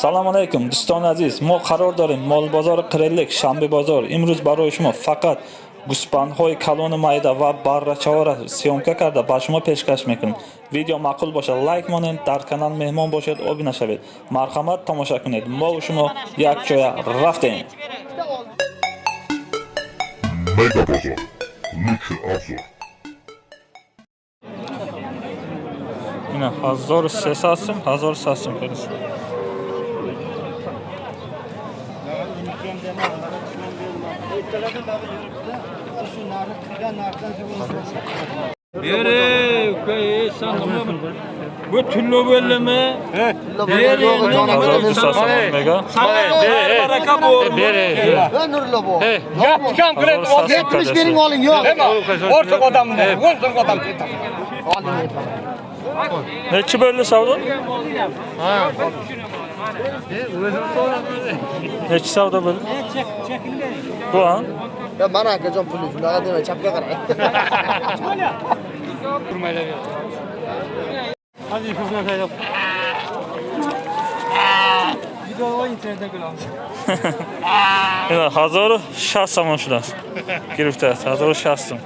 Салом алейкум, дӯстони азиз. Мо қарор дорем молбозори Қиреллик, шанбе бозор. Имрӯз барои шумо фақат гӯсфандҳои калону майда ва баррачаҳоро съёмка карда ба шумо пешкаш мекунем. Видео маъқул бошад, лайк монед, дар канал меҳмон бошед, обуна шавед. Марҳамат, тамоша кунед. Мо шумо якҷоя рафтем. Мегабазар. Лучший обзор. Ина 1300 сум, 1100 сум кардааст. Bere, bu tüllo belli mi? Bere, 1200 сом мега. Baraka bu. Bere. Yaptıkam kredi. 70 bering oling, yo'q. O'rtoq odamni, o'rtoq odam. Nechi bo'ldi savdo? Nechi savdo bo'ldi? Bu ha? Ya mana akajon puli, shunaqa demang, chapga qarang. Hadi ko'zdan haydab. Video internetda ko'ramiz. Ина 1060 сомон шудааст. Гирифтааст 1060 сом.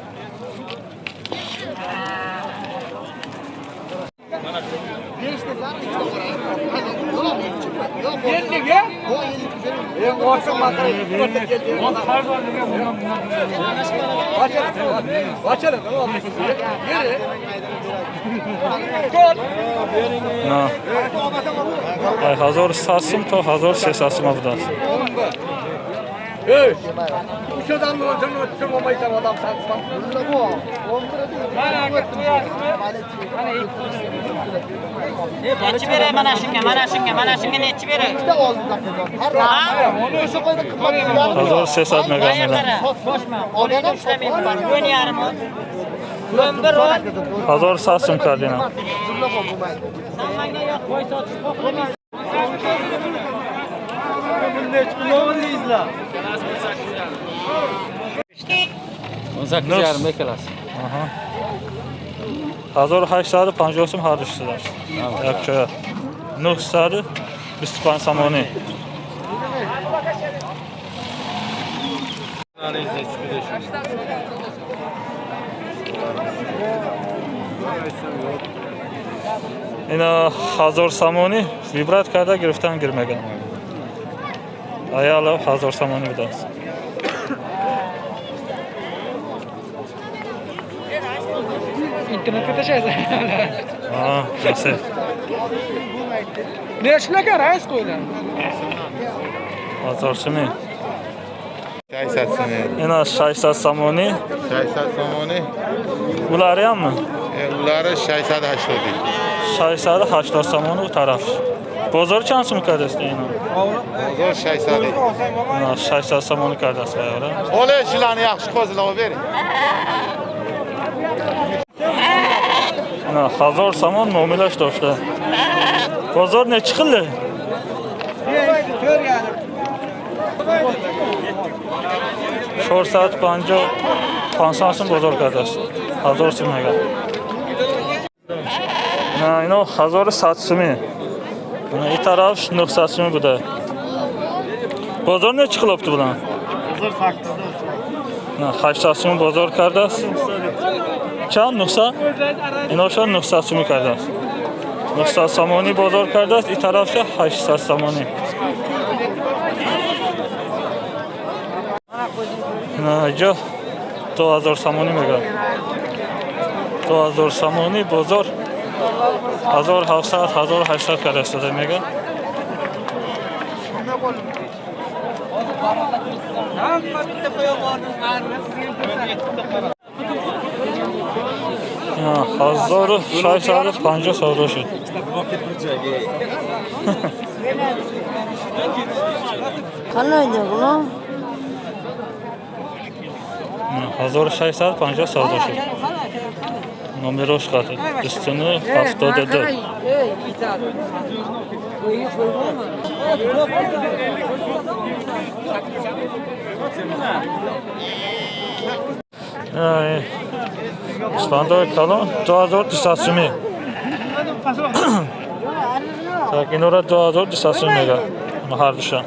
На. Ай 1100 сом то 1300 сом будааст. Ey! Uch odamni o'zimni o'tishim olmaysan odam sansan. Nechi beray mana shunga, mana shunga, mana shunga nechi beray? Ikkita oldim akajon. Har o'sha qo'yda qimmat 1300 мега. Qo'shma. Olgan ham Ishlamayman. 10,5. 11 ol. 1100 сом кардина. San menga yo'q, qo'y sotish xohlamaysan. Nechi pul oldingizlar? 18,5 ekalasi. Aha. 1850 сом ҳар шудааст. Якҷоя. 925 сомонӣ. Ина 1000 сомонӣ вибрат карда гирифтан гирмеган. Аялов 1000 сомонӣ будааст. Internetga tashlaysan. Ha, nasib. Ne shunaqa rais qo'ydi? 1000 сомонӣ. 600 сомонӣ. Ина 600 сомонӣ. 600 сомонӣ. Улари ҳамми? Улари 680. 680 сомонӣ у тараф. Бозор чанд сум кардааст ина? Bozor 600. Ина 600 сомонӣ кардааст ayora. Ola shularni yaxshi qo'zlab bering. Ина 1000 сомон муомилаш дошта. Бозор nechi xil? 450 500 сум бозор кардааст. 1000 сум мега. Ина ино 1100 сумӣ. Ина ин тараф 900 сумӣ буда. Бозор nechi qilyapti bular? Bozor 800. Ина 800 сум бозор кардааст. Чанд 900? Иноша 900 сумӣ кардааст. 900 сомонӣ бозор кардааст, ин тарафша 800 сомонӣ. Ина инҷо 2000 сомонӣ мегӯяд. 2000 сомонӣ бозор 1700 1800 кардааст мегӯяд. 1650 савдо шуд. Qanday buni? 1650 савдо шуд. Номерош қати 2972. Гӯсфандои калон 2200 сумӣ. Так, инора 2200 сум мега. Ҳар душа.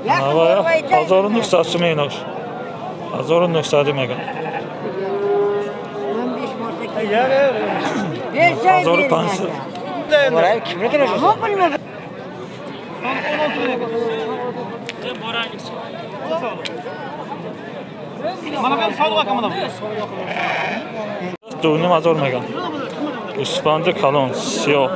Навая 1900 сум инош. 1900 мега. 1500. 2500 меган. Гӯсфанди калон, сиёҳ.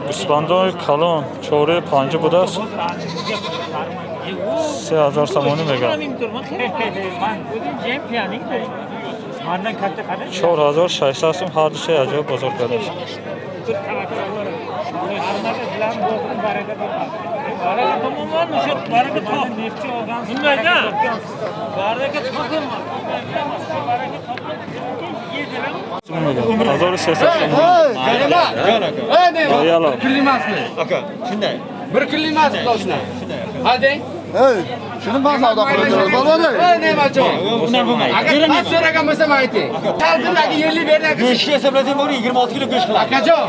Гӯсфандои калон 4-5 будааст. 3000 сомонӣ меган. 4600 сум ҳар душа аҷоиб бозор кардааст. Ҳазору сесад сум. Рояло. Bir kunlik emasmi toshni? Ha deng. Ey, shuni man savdo qilib beraman. Ey, Ne'matjon. Agar man so'ragan bo'lsam ayting. Salqinlagi yerlik berdi aka. Go'shtga hisoblasang bor 26 kilo go'sht qiladi. Akajon,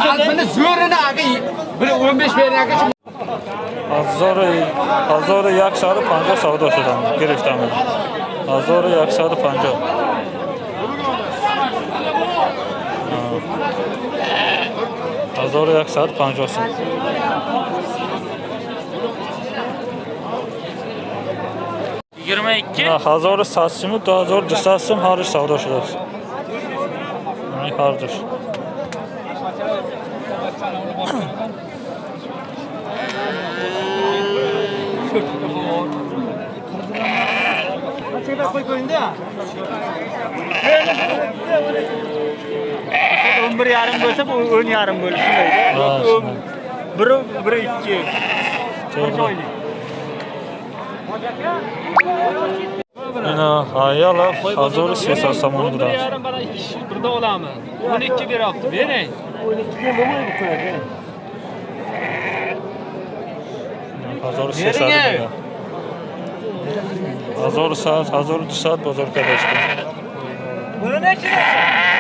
salqinni zo'rini aka bir 15 bering aka. 1150 savdo шудам, гирифтам. 1150. 1150 сум. 1100 суму 2200 сум ҳар душ савдо шудааст. Ҳар душ. O'n bir yarim bo'lsa, bu 10,5 bo'lishi mumkin. Biri biri 2. To'g'ri. Ина ҳаялов 1300 сомонӣ будааст. Birda olamiz. 12 beryapti, bering. 12 bo'lmaydi qo'yadi. 1300 мега. 1100, 1200 бозор кардааст. Buni necha?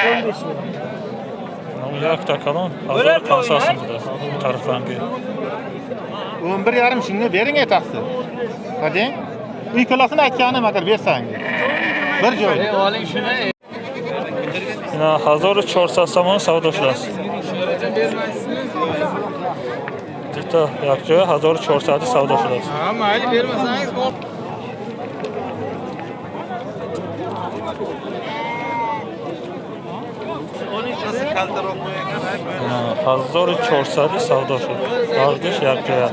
15 ming. Якта калон 1500 сум будааст. Тарифранги. 11,5 shunga bering aytasiz. Qading. Ikkalasini aytganim agar bersangiz. Bir joy. Oling shuni. Ина 1400 сомон савдо шудааст. Дута якҷоя 1400 савдо шудааст. Ha, mayli bermasangiz bor. Ҳазору чорсади савдо шуд. Ҳар душ якҷоя.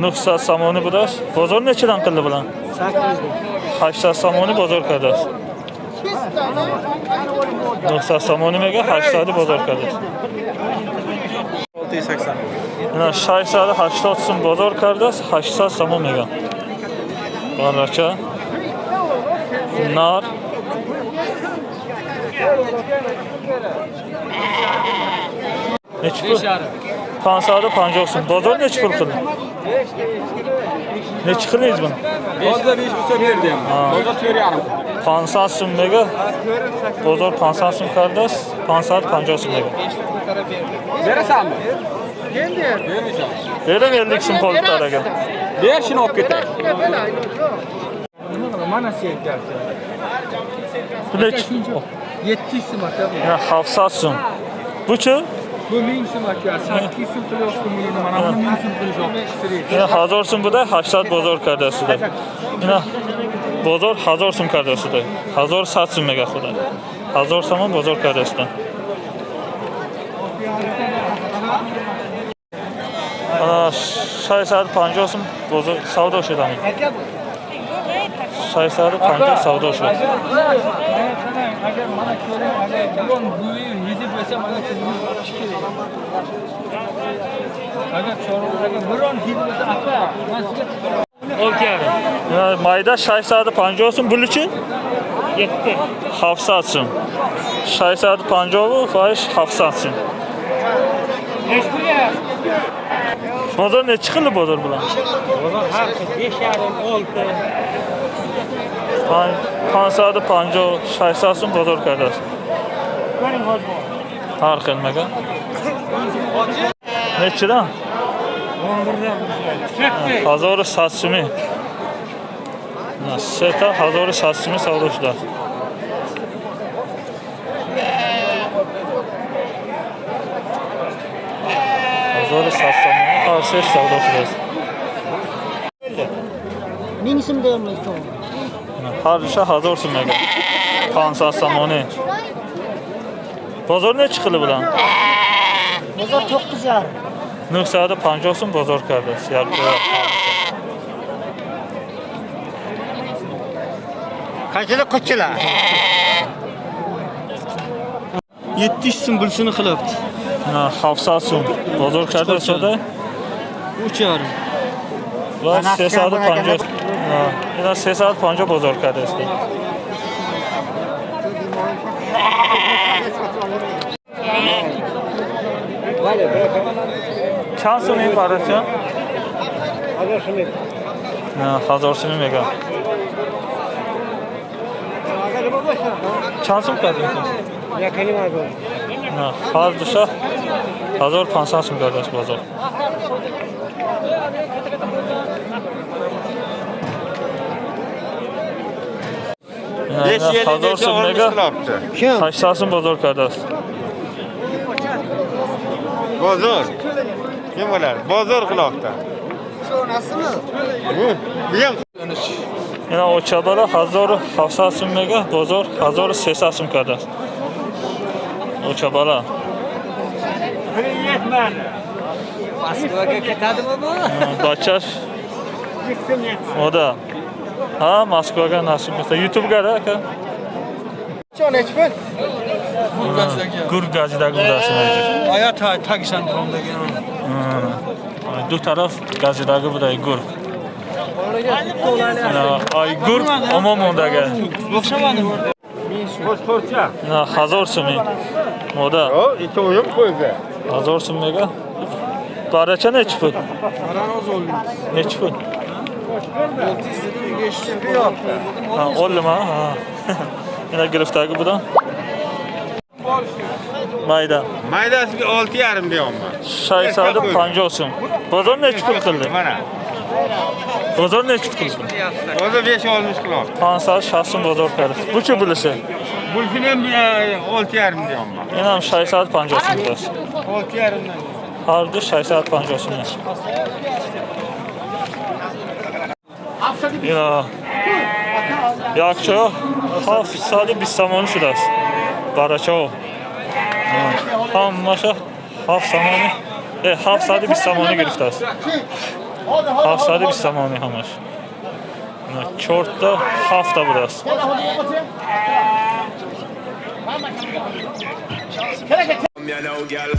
900 сомонӣ будааст. Бозор нечидан қилди булан? 800 сомонӣ бозор кардааст. 900 сомонӣ мега 800 бозор кардааст. 680 сум бозор кардааст, 800 сомон мега. Барача. Нар. Neçi pul? 550 сум. Бозор neçi pul qildi? Neçi qildingiz buni? Bozor 5 bo'lsa berdim. Bozor 4,5. 500 сум мега. Бозор 500 сум кардааст, 550 сум мега. Berasanmi? Berem 50 сум qolibdi aka. Ber shuni olib ketay. Mana sevkasi. 700 so'm aka. 700 so'm. Bu-chi? Bu 1000 so'm aka. 8 so'm qilyapti buni. Mana buni 1000 so'm qilishyapti. Ина 1000 сум буда, 800 бозор кардааст. Ина бозор 1000 сум кардааст. 1100 сум мега худа. 1000 сомон бозор кардааст. Ана 650 сум бозор савдо шудам. 650 савдо шуд. Agar mana ko'ring, agar biron buvi yetib bo'lsa, mana chiqish kerak. Agar chorvalarga biron hid bo'lsa, aka, men sizga 6,5. Mayda 650 сум, bulichi? 700 сум. 650 вайш 700 сум. Бозор nechi xil bozor bular? Bozor har xil 5,5, 6. 550, 600 сум бозор кардааст. Har xil maga. Nechidan? 1100 сумӣ. Сета 1100 сумӣ савдо шудааст. 1100 сомонӣ ҳар сеш савдо шудааст. 1000 сум deyapmiz to'g'ri. Ҳар душа 1000 сум мегӯяд. 500 сомонӣ. Бозор nechi xili bulan? Bozor 9,5. 950 сум бозор кардааст. Як Qanchada qo'chchilar? 700 сум bulsini qilyapti. 700 сум бозор кардааст сода? 3,5. Ва 350. Ина 350 бозор кардааст. Чанд сум ин барача? 1000 сум. 1000 сум мегӯям. Чанд сум кардем? 1,5. Ҳар душа 1500 сум кардааст бозор. 1000 сум мега 800 сум бозор кардааст. Bozor. Kim bo'lar? Bozor qilyapti. Ина очабара 1700 сум мега, бозор 1300 сум кардааст. Очабара. Moskvaga ketadimi bu? Бачаш. Ода. Ҳа, Москвага насиб бошад. YouTube-га да ака? Гург газидаги будааст. Ая тагишан дромдаги. Ду тараф газидаги будаи гург. Ай гург омо мондага. На 1000 сумӣ. Мода. 1000 сум мега. Барача nechi pul? Nechi pul? Ha, oldimi? Ha. Ina giriftaги budan. Mayda. Maydasiga 6,5 deyapman. 650 сум. Bozor nechi pul qildi? Mana. Bozor nechi pul qildi? Bozor 5,60 qilyapti. 560 сум bozor qildi. Bu chi bulisi? Bulsini ham 6,5 deyapman. Ин ҳам 650 сум будааст. 6,5 dan. Ҳар ду 650 сум. Ина якчо 720 сомонӣ шудааст. Барачаҳо. Ҳамаша 7 сомонӣ, 720 сомонӣ гирифтааст. 720 сомонӣ ҳамаш. Чорта ҳафта будааст. You know, girl.